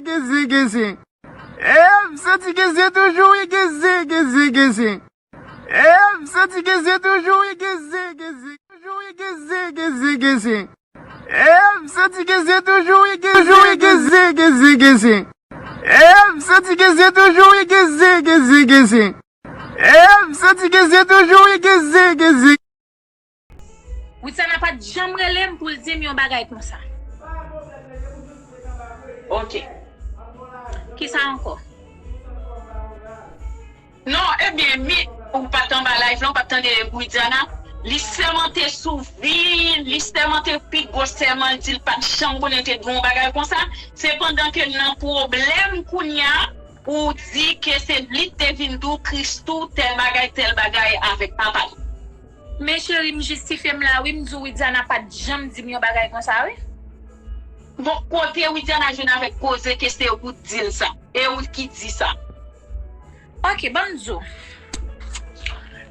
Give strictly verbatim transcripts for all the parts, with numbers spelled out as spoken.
Geze, geze. E m santi geze toujou, wi, geze, geze, geze. E m santi geze toujou, wi, geze, geze. Toujou, wi, geze, geze, geze. E m santi geze toujou, wi, geze, geze, geze, geze. E m santi geze toujou, wi, geze, geze, geze. E m santi geze toujou, wi, geze, geze. Widiana pa t janm rele m pou l di m yon bagay konsa. Ok. Kisa ankò? Non, ebyen, mi, ou pa t anba live la, ou pa t tande Widiana. Li sèmante sou vi l, li sèmante pi gwo sèman, li di l pa t janm konnen te gen yon bagay konsa. Se pandan ke l nan pwoblèm kounye a, ou di ke se li k te vin di w, Christoo, tèl bagay, tèl bagay avèk papa l. Men cheri, m jistifye m la, wi, m di w Widiana pa t janm di m yon bagay konsa, wi. Bon, kote Widiana jwenn avèk koze ke se ou k di l sa? E ou ki di sa? Ok, ban m di w.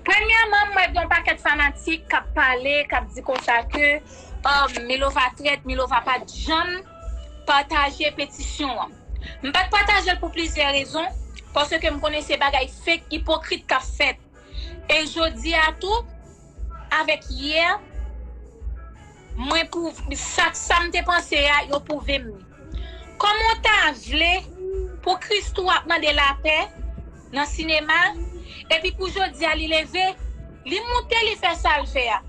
Premyèman, m wè gen yon pakèt fanatik k ap pale, k ap di konsa ke, um, Milova trèt, Milova pa t janm pataje petisyon an. M pa t pataje l pou plizyè rezon, paske m konnen se bagay fake, ipokrit k ap fèt. E jodi a tou, avèk yè, mwen pou sa, sa m te panse a, yo pwouve m li. Kòman w ta vle pou Christoo ap mande lapè nan sinema, epi pou jodi a li leve, li moute, li fè sa l fè a?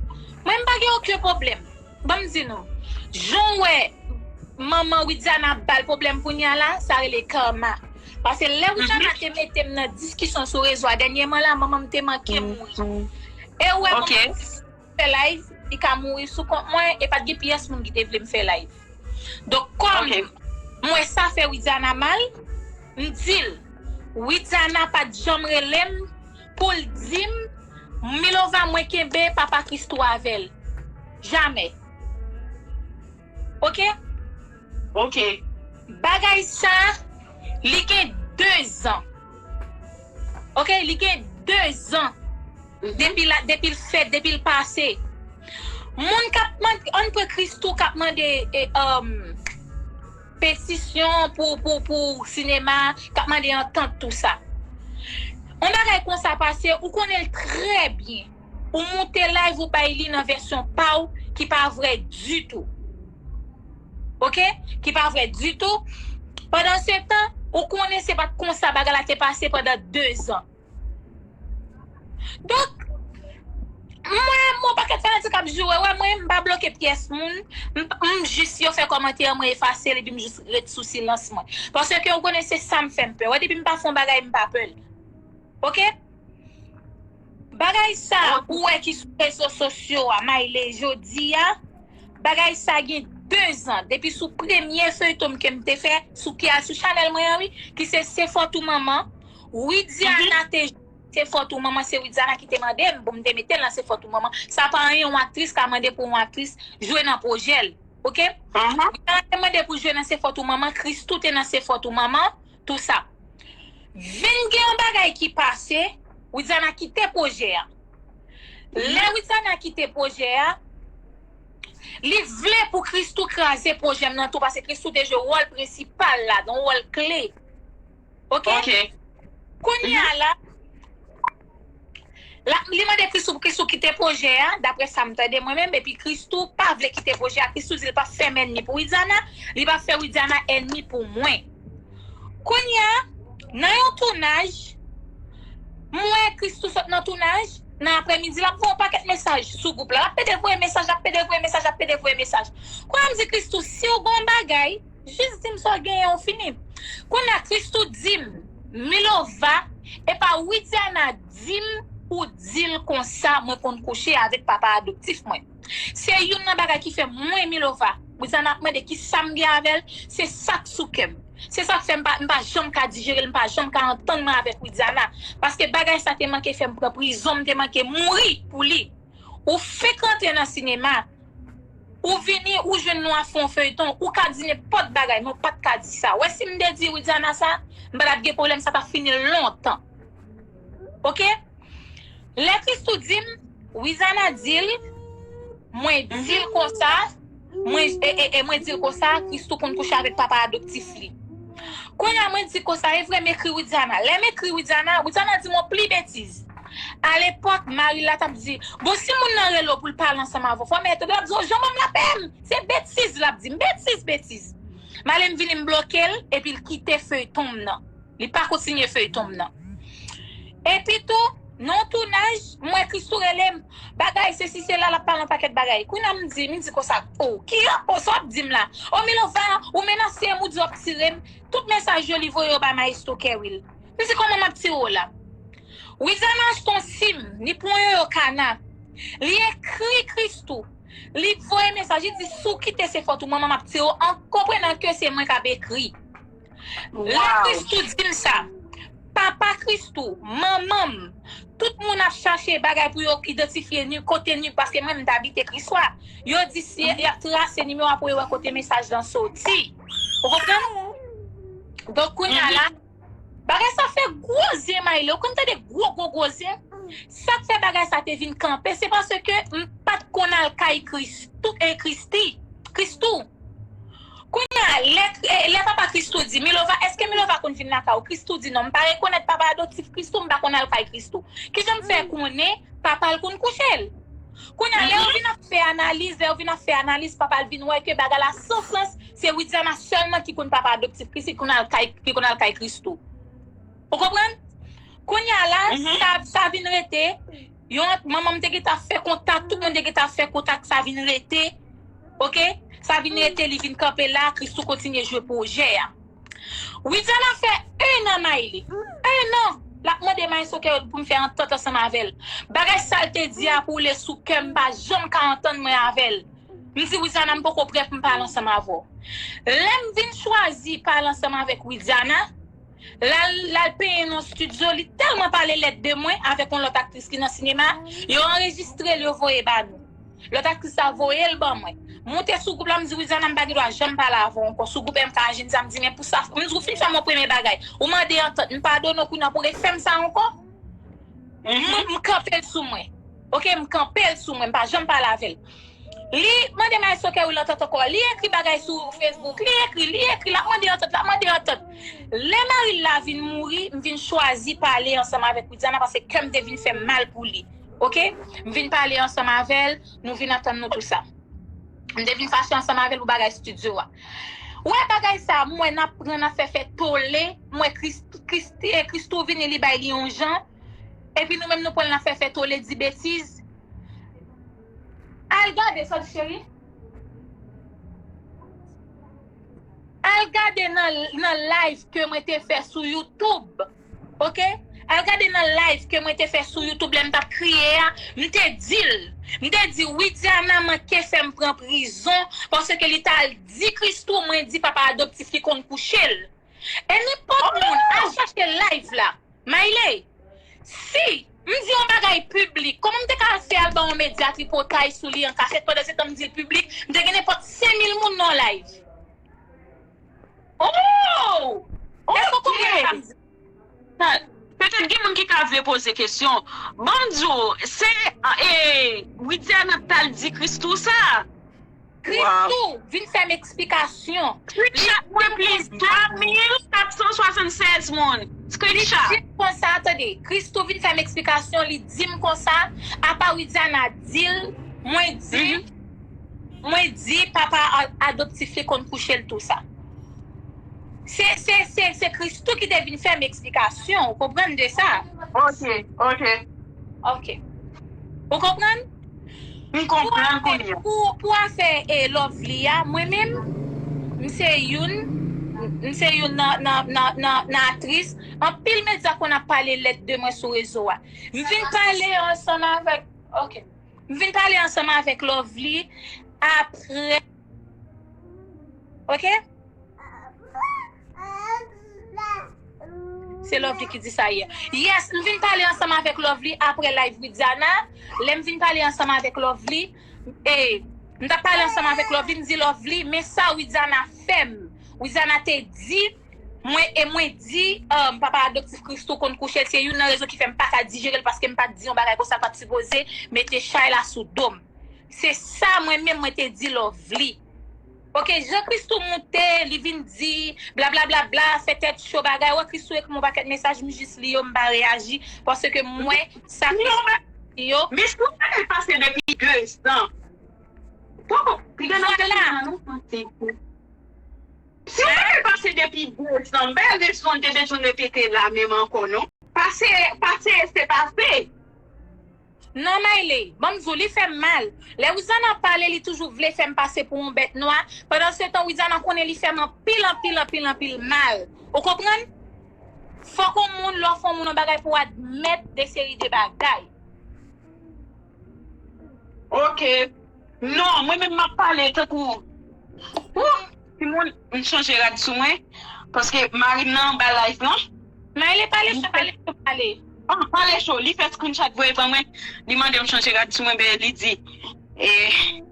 Mwen, m pa gen okenn pwoblèm. Ban m di nou, jan w wè manman Widiana ap ba l pwoblèm kounye a la, sa rele karma. Paske lè Widiana te mete m nan diskisyon sou rezo a dènyèman la, manman m te manke mouri. E ou wè manman m fè live, li ka mouri sou kont mwen, e pa t gen pyès moun ki te vle m fè live. Donk, kòm m wè sa fè Widiana mal, m di l, Widiana pa t janm rele m pou l di m, Milova, mwen kenbe papa Christoo avè l. Jamè. Ok? Ok. Bagay sa, li gen dezan. Ok? Li gen dezan. Depi la, depi l fèt, depi l pase. Moun k ap mande, ann pran Christoo k ap mande, e, um, petisyon pou, pou, pou sinema, k ap mande antant, tou sa. Yon bagay konsa pase, ou konnen l trè byen. Ou moute live, ou bay li nan vèsyon pa w, ki pa vrè ditou. Ok? Ki pa vrè ditou. Pandan se tan, ou konnen se pa t konsa bagay la te pase pandan dezan. Donk, mwen, mwen, pakèt fanatik ap joure, wè, mwen, m pa bloke pyès moun. M, m jis, yo fè kòmantè, mwen efase l, epi m jis ret sou silans mwen. Paske ou konnen se sa m fè m pè. Wè, depi m pa fè yon bagay, m pa pè l. Ok? Bagay sa, ou wè ki sou rezo sosyo a, Mayle, jodi a, bagay sa gen dezan, depi sou premye feyton ke m te fè, sou ki al sou chanèl mwen an, wi, ki se Se Fòt ou Manman. Widiana te Se Fòt ou Manman, se Widiana ki te mande m pou m te mete l nan Se Fòt ou Manman. Sa pa anyen yon aktris ka mande pou yon aktris jwe nan pwojè l. Ok? Widiana te mande pou jwe nan Se Fòt ou Manman, Christoo te nan Se Fòt ou Manman, tou sa. Vin gen yon bagay ki pase, Widiana kite pwojè a. Lè Widiana kite pwojè a, li vle pou Christoo kraze pwojè m nan tou, paske Christoo te jwe wòl prensipal la, yon wòl kle. Ok? Ok. Kounye a la, la, li mande Christoo pou Christoo kite pwojè a, daprè sa m tande mwen menm, epi Christoo pa vle kite pwojè a. Christoo di l p ap fè m ènmi pou Widiana, li p ap fè Widiana ènmi pou mwen. Kounye a, nan yon tounaj, m wè Christoo sot nan tounaj, nan aprèmidi, l ap voye yon pakèt mesaj sou gwoup la. L ap pede voye mesaj, l ap pede voye mesaj, l ap pede voye mesaj. Kounye a m di Christoo, si w gen yon bagay, jis di m sa w genyen, w fini. Kounye a Christoo di m, Milova, e pa Widiana di m ou di l konsa, mwen konn kouche avèk papa adoptif mwen. Se youn nan bagay ki fè mwen, Milova, Widiana ap mande kisa m gen avè l, se sa k sou kè m. Se sa k fè m pa, m pa janm ka dijere l, m pa janm ka antann mwen avèk Widiana. Paske bagay sa te manke fè m pran prizon, m te manke mouri pou li. Ou fenk rantre nan sinema, ou vini, ou jwenn nou ap fè yon feyton, ou ka di nenpòt bagay, men ou pa t ka di sa. Wè, si m te di Widiana sa, m pa t ap gen pwoblèm, sa t ap fini lontan. Ok? Lè Christoo di m, Widiana di l, mwen di l konsa, mwen, e, e, e mwen di l konsa, Christoo konn kouche avèk papa adoptif li. Kounye a mwen di konsa, e vre m ekri Widiana. Lè m ekri Widiana, Widiana di m yon pli betiz. Alepòk, mari l la t ap di, bon, si moun nan rele w pou l pale ansanm avè w, fò w mete l ap di w, jan m ap lapè m. Se betiz l ap di m, betiz, betiz. M ale m vini m bloke l, epi l kite feyton m nan. Li pa kontinye feyton m nan. Epi tou, nan yon tounaj, m wè Christoo rele m. Bagay, sesi, sela, l ap pale yon pakèt bagay. Kounye a m di, m di konsa, o, ki o, sa w ap di m la? O, Milova, ou menase m, ou di w ap tire m. Tout mesaj yo, li voye yo bay Maestro Kerwill. M di, kòman m ap tire w la? Widiana achte yon sim, li pran yon yoyo kana. Li ekri Christoo. Li voye mesaj, li di, si w kite se fòt ou, manman m ap tire w, an konprenan ke se mwen k ap ekri. Lè Christoo di m sa, papa Christoo, manman m, tout moun ap chache bagay pou yo idantifye ni kote ni, paske mwen m t abite Kriswa. Yo di si y ap trase nimewo a pou yo wè kote mesaj lan soti. Ou konprann? Donk kounye a la, bagay sa fè gwo zye Mayle, ou konn tande gwo gwo gwo zye. Sa k fè bagay sa te vin kanpe, se paske m pa t konn al kay Christoo, e Christoo, Christoo. Kounye a, lè, eh, lè papa Christoo di, Milova, èske Milova konn vin lakay ou? Christoo di, non, m pa rekonèt papa adoptif Christoo, m pa konn al kay Christoo. Kijan m fè konnen papa l konn kouche l? Kounye a, lè yo vin ap fè analiz, lè yo vin ap fè analiz, papa l vin wè ke bagay la san sans, se Widiana sèlman ki konn papa adoptif Christoo, ki konn al kay, ki konn al kay Christoo. Ou konprann? Kounye a la, sa, sa vin rete, yon, manman m te gentan fè kontak, tout moun te gentan fè kontak, sa vin rete, oke? Sa vin rete, li vin kanpe la, Christoo kontinye jwe pwojè a. Widiana fè en an Mayle. En an! L ap mande Maestro Kerwill pou m fè antant ansanm avè l. Bagay sa l te di a koule sou kè m, m pa janm ka antann mwen avè l. M di, Widiana, m poko prè pou m pale ansanm avè w. Lè m vin chwazi pale ansanm avèk Widiana, l al, l al penyen nan estidyo, li tèlman pale lèd de mwen avèk yon lòt aktris ki nan sinema, yo anrejistre l, yo voye ba nou. Lòt aktris sa voye l ban mwen. Moute sou gwoup la, m di, Widiana, m pa gen dwa janm pale avè w ankò. Sou gwoup M K H N sa, m di, men pou sa, m di, ou fin fè m yon premye bagay. Ou mande antant, m padone w kounye a pou refè m sa ankò? M, m kanpe l sou mwen. Oke, m kanpe l sou mwen, m pa janm pale avè l. Li mande Maestro Kerwill antant ankò. Li ekri bagay sou Facebook, li ekri, li ekri, l ap mande antant, l ap mande antant. Lè mari l la vin mouri, m vin chwazi pale ansanm avèk Widiana paske kè m te vin fè m mal pou li. Oke? M vin pale ansanm avè l, nou vin antann nou tou sa. M te vin fache ansanm avè l pou bagay estidyo a. Ou wè bagay sa, m wè n ap pran, n ap fè, fè tole, m wè Christoo, Christoo, eh, Christoo vini, li bay li yon jan, epi nou menm nou pran l, n ap fè, fè tole, di betiz. Al gade, sa w di, cheri? Al gade nan, nan live ke mwen te fè sou YouTube. Oke? Al gade nan live ke mwen te fè sou YouTube lè m t ap kriye a, m te di l. M te di, Widiana manke fè m pran prizon paske li t al di Christoo mwen di papa adoptif li konn kouche l. E nenpòt moun, al chache live la. Mayle, si m di yon bagay piblik, kòman m te ka fè al ba yon medya tripotay sou li an kachèt pandan se tan m di l piblik, m te gen nenpòt senk mil moun nan live? Oh! Èske w konprann sa m di? Sa, petèt gen moun ki ka vle poze kesyon. Ban m di w, se e, Widiana t al di Christoo sa. Christoo vin fè m eksplikasyon. Screenshot mwen plis twa mil kat san swasannsèz moun. Screenshot. Li di m konsa, tande, Christoo vin fè m eksplikasyon, li di m konsa, apa Widiana di l, mwen di, mwen di papa adoptif li konn kouche l tou sa. Se, se, se, se Christoo ki te vin fè m eksplikasyon, ou konprann de sa? Ok, ok. Ok. Ou konprann? M konprann kounye a. Pou, pou afè e Lovely a, mwen menm, m se youn, m se youn nan, nan, nan, nan, nan aktris. Anpil medya konn ap pale lèd de mwen sou rezo a. M vin pale ansanm avèk, ok. M vin pale ansanm avèk Lovely apre. Ok? Se Lovely ki di sa yè. Yes, m vin pale ansanm avèk Lovely apre live Widiana. Lè m vin pale ansanm avèk Lovely, e, m t ap pale ansanm avèk Lovely, m di Lovely, men sa Widiana fè m. Widiana te di mwen, e mwen di, um, papa adoptif Christoo konn kouche l, se youn nan rezon ki fè m pa ka dijere l, paske m pa t di yon bagay konsa, l pa t sipoze mete chay la sou do m. Se sa mwen menm mwen te di Lovely. Ok, jan Christoo moute, li vin di, bla bla bla bla, fè tèt cho bagay. Wè, Christoo ekri m yon pakèt mesaj, m jis li yo, m pa reyaji, paske m wè sa Christoo di yo. Men si w gade l pase depi de zan. Poko, piga nan tèt mwen non, Francis. Si w gade l pase depi de zan, m pa gen rezon, te bezwen repete la menm ankò, non. Pase, pase, se pase. Non, Mayle, ban m di w, li fè m mal. Lè Widiana ap pale, li toujou vle fè m pase pou yon bèt nwa. Pandan se tan, Widiana konnen li fè m anpil, anpil, anpil, anpil mal. Ou konprann? Fòk yon moun, lè w fè yon moun yon bagay pou w admèt de seri de bagay. Ok. Non, mwen menm m ap pale tankou. Ouh, timoun, m chanje rad sou mwen. Paske mari m nan anba live lan. Mayle, pale cho, pale cho, pale. Ah, pale cho. Li fè screenshot voye ban mwen. Li mande m chanje rad sou mwen, ben li di. E,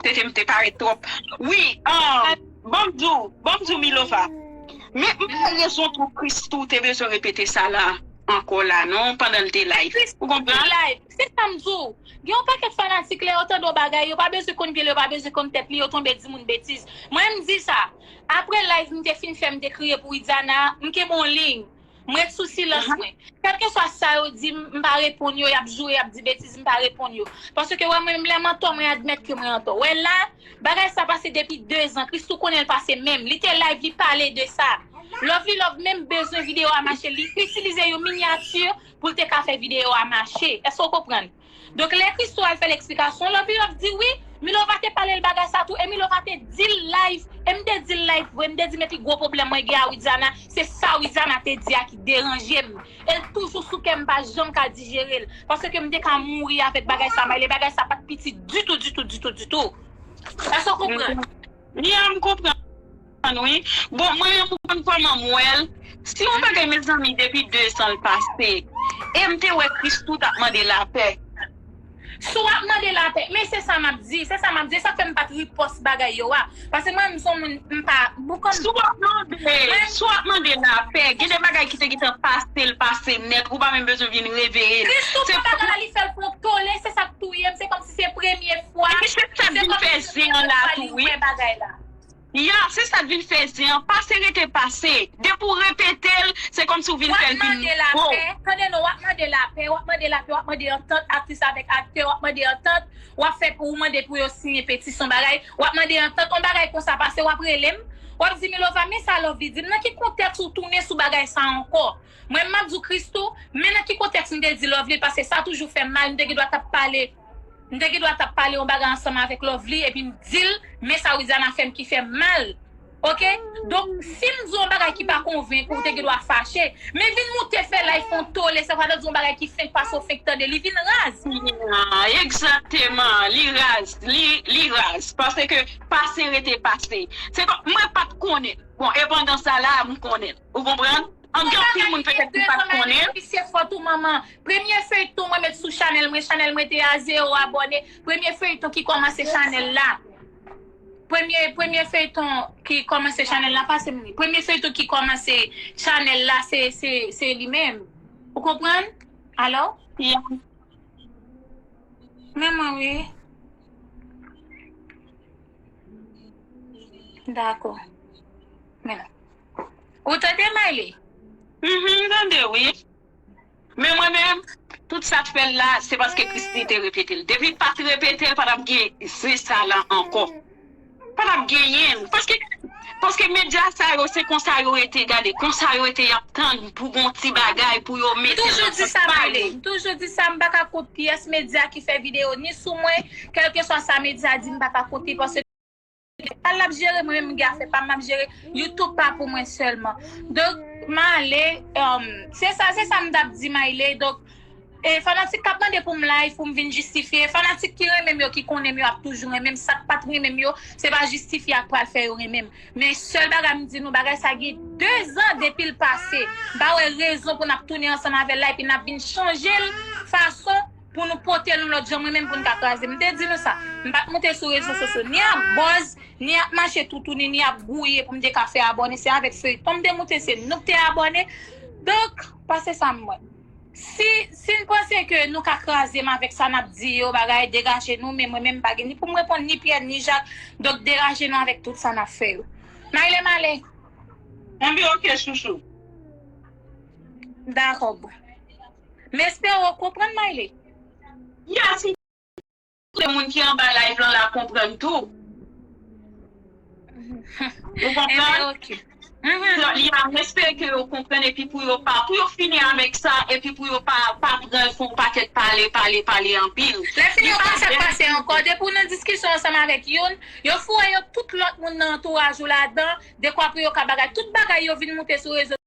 tete m te parèt twòp. Wi, ah, ban m di w, ban m di w, Milova. Men, m pa wè rezon pou Christoo te bezwen repete sa la ankò la, non, pandan l te live. Ou konprann? Live. Se sa m di w. Gen yon pakèt fanatik, lè yo tande yon bagay, yo pa bezwen konn pye l, yo pa bezwen konn tèt li, yo tonbe di moun betiz. Mwen, m di sa. Apre live m te fin fè, m te kriye pou Widiana, m kenbe yon liy. M ret sou silans mwen. Kèlkeswa sa yo di m, m pa reponn yo, y ap joure, y ap di betiz, m pa reponn yo. Paske wè mwen menm lè m antò, mwen admèt ke mwen antò. Wè la, bagay sa pase depi de zan, Christoo konnen l pase menm. Li te live, li pale de sa. Lovely Love menm bezwen videyo a mache, li itilize yon minyati pou l te ka fè videyo a mache. Èske w konprann? Donk, lè Christoo al fè l eksplikasyon, Lovely Love di wi, Milova te pale l bagay sa tou, e Milova te di l live, e m te di l live vre, m te di men pi gwo pwoblèm mwen gen a Widiana, se sa Widiana te di a ki deranje m. E l toujou sou kè m, m pa janm ka dijere l, paske m te ka mouri avèk bagay sa, Mayle, bagay sa pa t piti ditou, ditou, ditou, ditou. Èske w konprann? Ya, m konprann wi. Bon, mwen menm ou konn kòman m wè l. Si yon bagay, mezanmi, depi de zan l pase, e m te wè Christoo t ap mande lapè. Si w ap mande lapè, men se sa m ap di, se sa m ap di, sa fè m pa t ripòs bagay yo a. Paske mwen menm se yon moun, m pa boukan m. Si w ap mande, si w ap mande lapè, gen de bagay ki te gentan pase, l pase nèt, ou pa menm bezwen vin reveye l. Christoo fè bagay la, li fè l fè yon tole, se sa k touye m, se kòmsi se premye fwa, se kòmsi se premye fwa li wè bagay la. Ya, se sa k vin fè zen an. Pase rete pase. Depi w repete l, se kòmsi w vin fè l vin gwo. W ap mande lapè. Tande non, w ap mande lapè, w ap mande lapè, w ap mande antant atris avèk aktè, w ap mande antant, w ap fè pou w mande pou yo siyen petisyon bagay, w ap mande antant, yon bagay konsa pase, w ap rele m, w ap di Milova, men sa Lovely di m, nan ki kontèks ou tounen sou bagay sa ankò? Mwen, m ap di w Christoo, men nan ki kontèks m te di Lovely, paske sa toujou fè m mal, m te gen dwa t ap pale M te gen dwa t ap pale yon bagay ansanm avèk Lovely, epi m di l, men sa Widiana fè m ki fè m mal. Oke? Donk, si m di w yon bagay ki pa konvenk ou, ou te gen dwa fache. Men vin moute fè live fè yon tole, sa vle di yon bagay ki fenk pase w fenk tande, li vin raz. Ya, egzakteman, li raz, li, li raz. Paske pase rete pase. Se kòm, mwen pa t konnen. Bon, e pandan sa la, m konnen. Ou konprann? Anpil moun petèt ki pa t konnen. Visye fò tou manman. Premye feyton mwen met sou chanèl mwen, chanèl mwen te a zewo abòne. Premye feyton ki kòmanse chanèl la. Premye, premye feyton ki kòmanse chanèl la, pase m li. Premye feyton ki kòmanse chanèl la, se, se, se li menm. Ou konprann? Alò? Ya. Men mwen, wi. Dakò. Men la. Ou tande, Mayle? Mhm, m tande, wi. Men mwen menm, tout sa k fè l la, se paske Christoo te repete l. Depi l pa t repete l, pa t ap gen zen sa la ankò. Pa t ap genyen l. Paske, paske medya sa yo, se konsa yo rete, gade, konsa yo rete, y ap tann pou gon ti bagay, pou yo mete nan sant pale. M toujou di sa, Mayle. M toujou di sa, m pa ka kont pyès medya ki fè videyo ni sou mwen, kèlkeswa sa medya di, m pa ka kont li, paske pa l ap jere, mwen menm m gen afè pa m, m ap jere YouTube pa pou mwen sèlman. Donk, m ale, um, se sa, se sa m t ap di, Mayle. Donk, e fanatik k ap mande pou m live, pou m vin jistifye, fanatik ki renmen m yo, ki konnen m yo, ap toujou renmen m. Sa k pa t renmen m yo, se pa jistifye a k pral fè yo renmen m. Men sèl bagay m di nou, bagay sa gen de zan depi l pase. M pa wè rezon pou n ap tounen ansanm avè l la, epi n ap vin chanje l fason pou nou pote l yon lòt jan, mwen menm pou n ka kraze. M te di nou sa. M pa t moute sou rezo sosyo ni ap buzz, ni ap mache toutouni, ni ap gouye pou m te ka fè abòne. Se avèk feyton m te moute, se nou k te abòne. Donk, pa se sa m wè. Si, si n panse ke nou ka kraze m avèk sa n ap di yo, bagay, degaje nou, men mwen menm m pa gen ni pou m reponn ni Pyè ni Jak, donk degaje nou avèk tout sa n ap fè yo. Mayle, m ale. Enben, oke, chouchou. Dakò, bon. M espere w konprann, Mayle. Yes, m konnen moun ki anba live lan la konprann tou. Ou Enben, konprann? oke. Mhm. Li a respè ke yo konprann epi pou yo pa, pou yo fini avèk sa, epi pou yo pa, pa pran l fè yon pakèt pale, pale, pale anpil. Lè fini yo konn sa k pase ankò. Depi w nan diskisyon ansanm avèk youn, yo foure yo tout lòt moun nan antouraj ou ladan, dekwa pou yo ka bagay. Tout bagay yo vin moute sou rezo